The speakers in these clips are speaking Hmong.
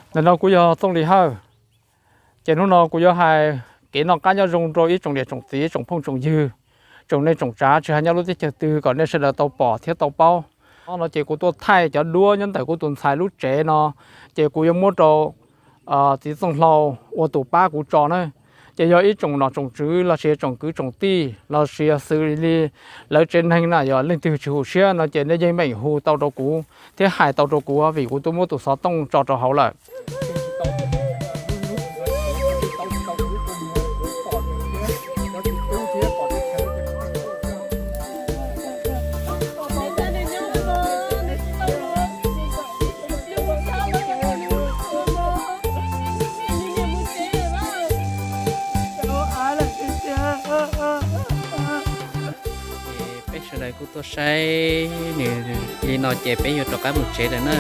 Ntawm no kuv yog Txooj Lis Hawj, ces hnub no kuv yuav hais kev noj qab nyob zoo rau ib tsoom niam tsoom txiv, tsoom phooj tsoom ywg, tsoom neej tsoom tsav tsis hais nyob lub teb chaws twg kom nej sawv daws tau pom thiab tau paub. Hnub no ces kuv tuaj thaij cov duab nyob ntawm kuv tus ntxhais lub tsev no, ces kuv yuav muab rau txiv Txooj Hlau ua tus pab kuv tso na. Ces yog ib tsoom nom tsoom tswv los sis tsoom kwv tsoom tij los sis xws li lawv tsev neeg na, yog leej twg tsis hum siab no ces nej yeej meem hu tau rau kuv thiab hais tau rau kuv vim kuv twb muab tus xov tooj tso rau hauv lawm. Peb sawv daws kuj tuaj saib nws li no ces peb yuav rov qab mus tsev lawm na.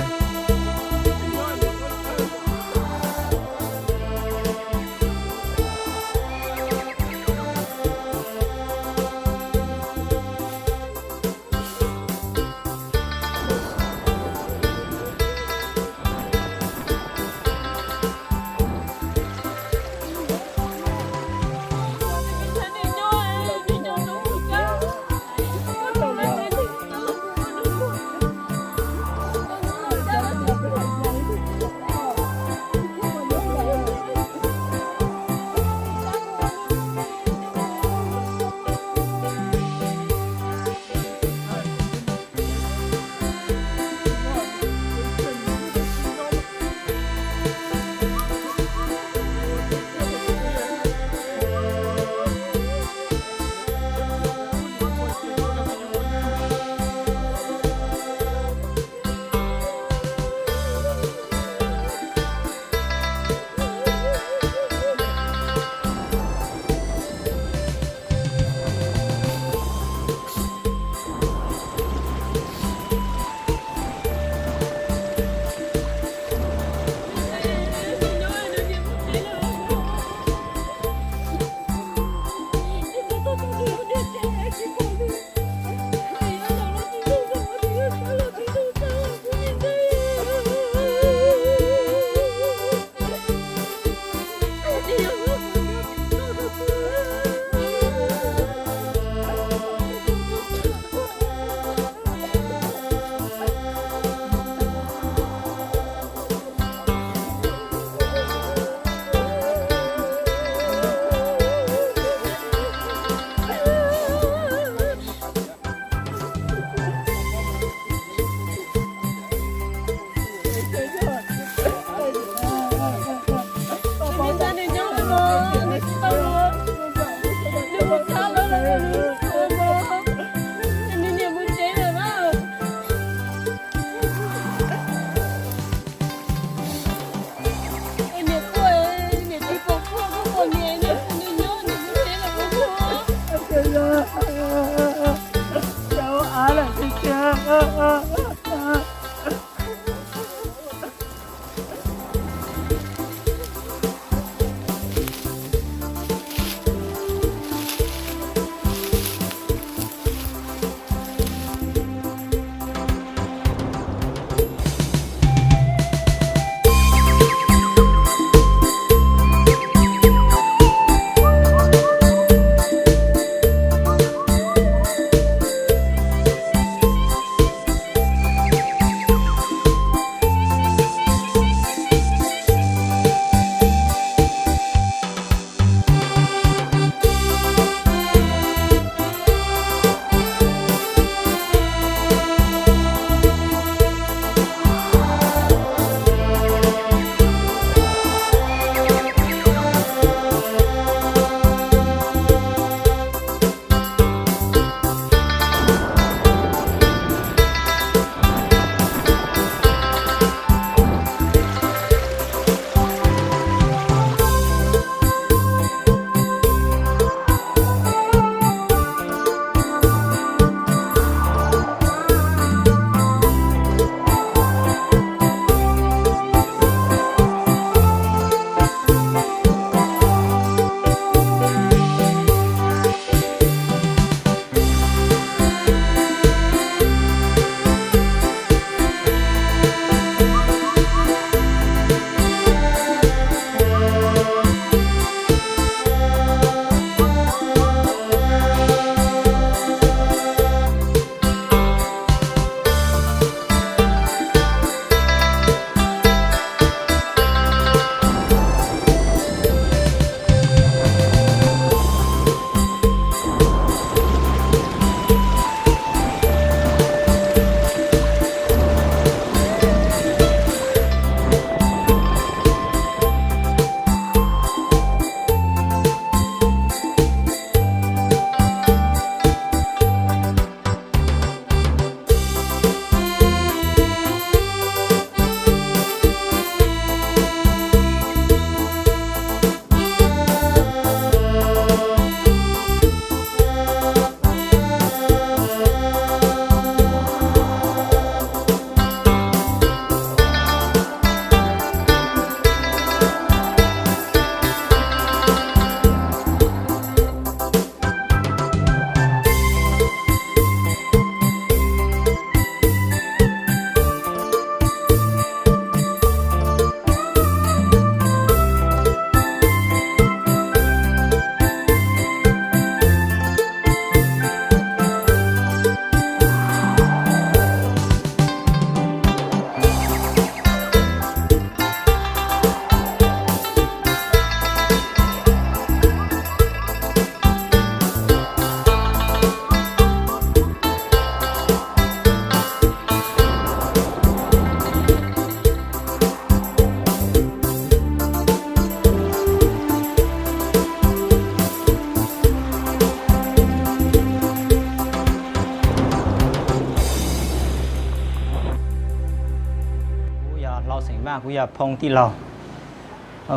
Kuv yog Phoo tij laug,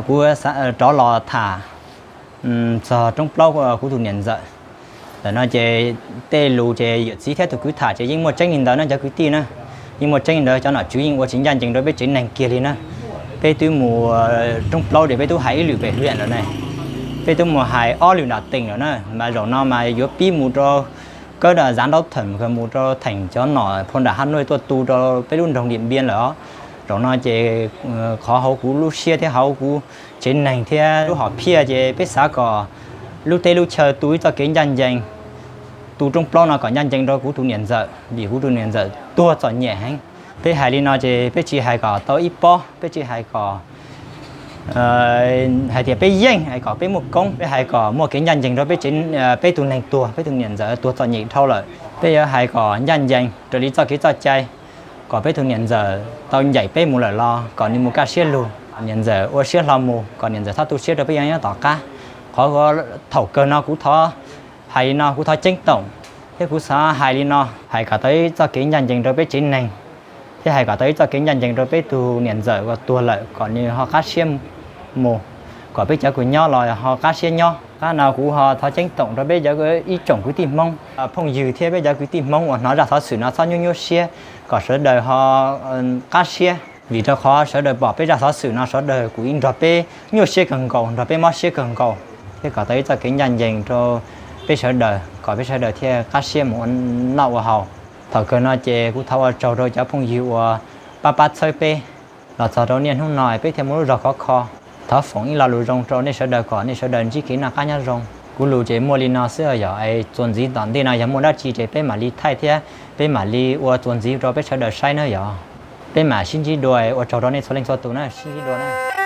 kuv rov los tham txog roob plaub kuv tus niam ntxawm. Ntawm no ces tej lus ces yawm txiv thiab tus kwv tham ces yeej muaj tseeb li ntawd na cov kwv tij na. Yeej muaj tseeb li ntawd, cov nom tswv yeej ua tsis ncaj ncees rau peb tsev neeg kiag li na. Peb twb mus roob plaub ces peb twb hais ib lwm pem hwm lawm ne. Peb twb mus hais ob lwm nram teem lawm na, mas zaum no mas yuav pib mus rau kawb da zav nraub theem, mus rau theem cov nom phoo nram Hab Nuj tuaj tu rau peb lub nroog Diam Npiab lawm os. Zaum no ces qhov hauv kuv lub siab thiab hauv kuv tsev neeg thiab lub hom phiaj ces peb xav kom lub teb lub chaw tu ib txoj kev ncaj ncees, tu roob plaub no kom ncaj ncees rau kuv tus niam ntxawm, vim kuv tus niam ntxawm tuag txom nyem heev. Peb hais li no ces peb tsis hais kom tau ib pob, peb tsis hais kom hais tias peb yeej hais kom peb muaj koob, peb hais kom muaj kev ncaj ncees rau peb, peb tus neeg tuag, peb tus niam ntxawm tuag txom nyem dhau lawm. Peb yuav hais kom ncaj ncees raws li txoj kev txoj cai, kom peb tus niam ntxawm tau ncaim peb mus lawm los kom nws mus kaj siab lug, niam ntxawm ua siab hlo mus, kom niam ntxawm txhob tu siab rau peb nyob tom qab. Qhov thaum kawg no kuv thov hais li no, kuv thov ceeb toom, thiab kuv xav hais li no, hais kom tau ib txoj kev ncaj ncees rau peb tsev neeg, thiab hais kom tau ib txoj kev ncaj ncees rau peb tus niam ntxawm uas tuag lawm kom nws ho qab siab mus, kom peb cov kws nyob los ho qab siab nyob. Qab no kuv ho thov ceeb toom rau peb cov ib tsoom kwv tij Hmoob, phooj ywg thiab peb cov kwv tij Hmoob uas hnov zaj xov xwm no txhob nyuaj nyuaj siab, kom sawv daws ho qab siab, vim rau qhov sawv daws pom peb zaj xov xwm no sawv daws kuj ib nrog peb nyuaj siab kawg nkaus, nrog peb mob siab kawg nkaus, thiab kom tau ib txoj kev ncaj ncees rau peb sawv daws kom peb sawv daws thiaj qab siab mus ua noj ua haus. Thaum kawg no ces kuv thov ua tsaug rau cov phooj ywg uas pab pab txhawb peb los txog rau niaj hnub no peb thiaj muaj lub zog khov kho. Thov foom ib lo lus zoo rau nej sawv daws kom nej sawv daws ntsib kev noj qab nyob zoo. Kuv lus ces muaj li no xwb yog es txuas ntxiv tom ntej no yog muaj dab tsi ces peb mam li thaij thiab peb mam li ua txuas ntxiv rau peb sawv daws saib nawb yog. Peb mam sib ntsib dua, ua tsaug rau nej txhua leej txhua tus na, sib ntsib dua na.